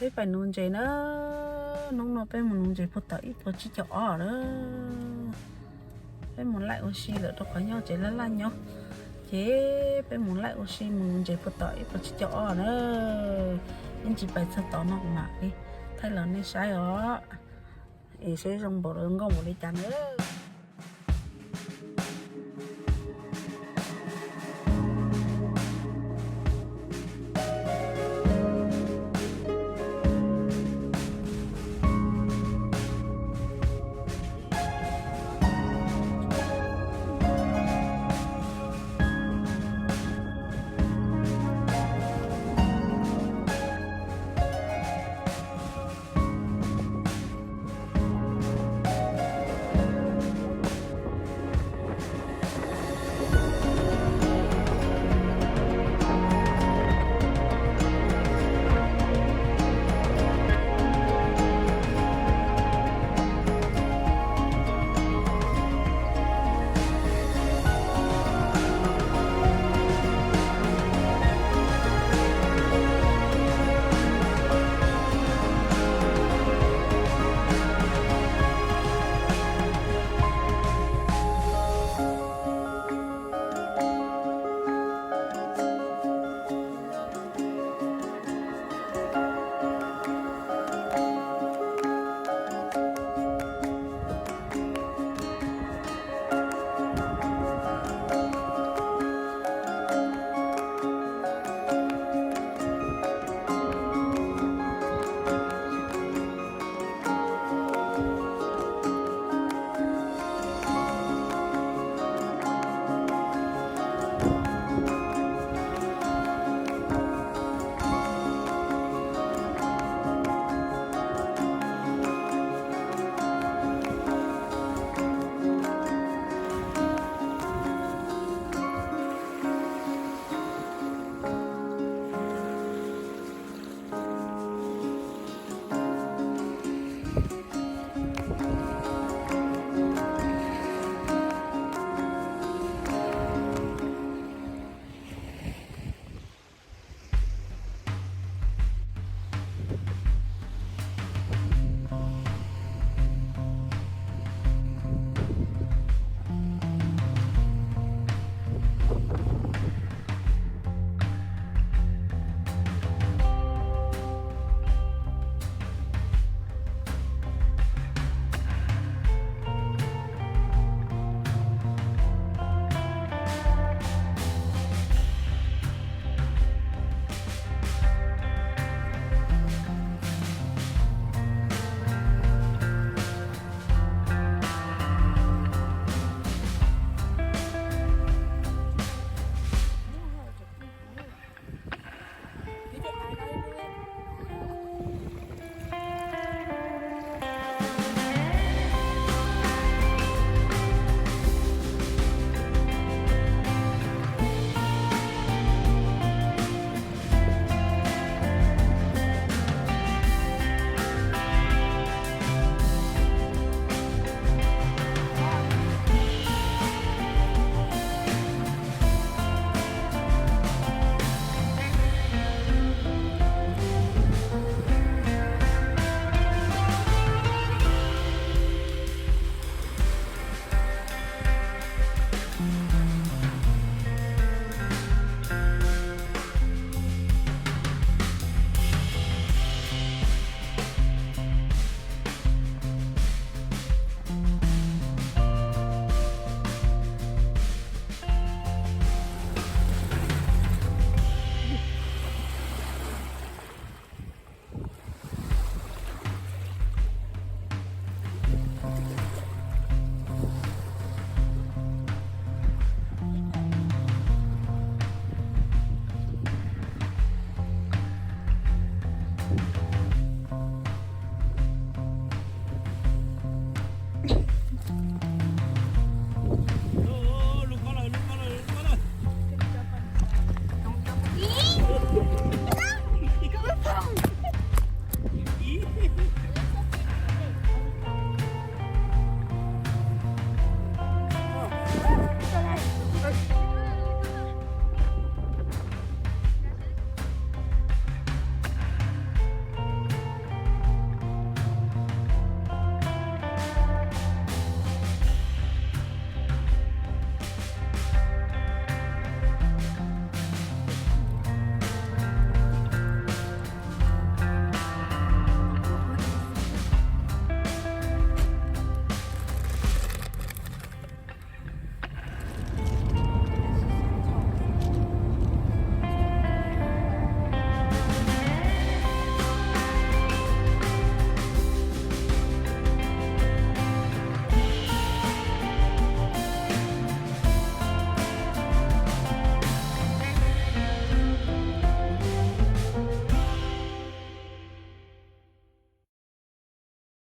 Peb pais nuv ntses na, hnub no peb mus nuv ntses puag tom ib puas tsib caug ob na. Peb mus laij ua si lawm rau qhov nyob tsev laj laj nyob, ces peb mus laij ua si mus nuv ntses puag tom ib puas tsib caug ob na. Ib ntsis pais txog tod no mam li thaij los nej saib os. Es seb zoo npaum nkauj npaum li cas na.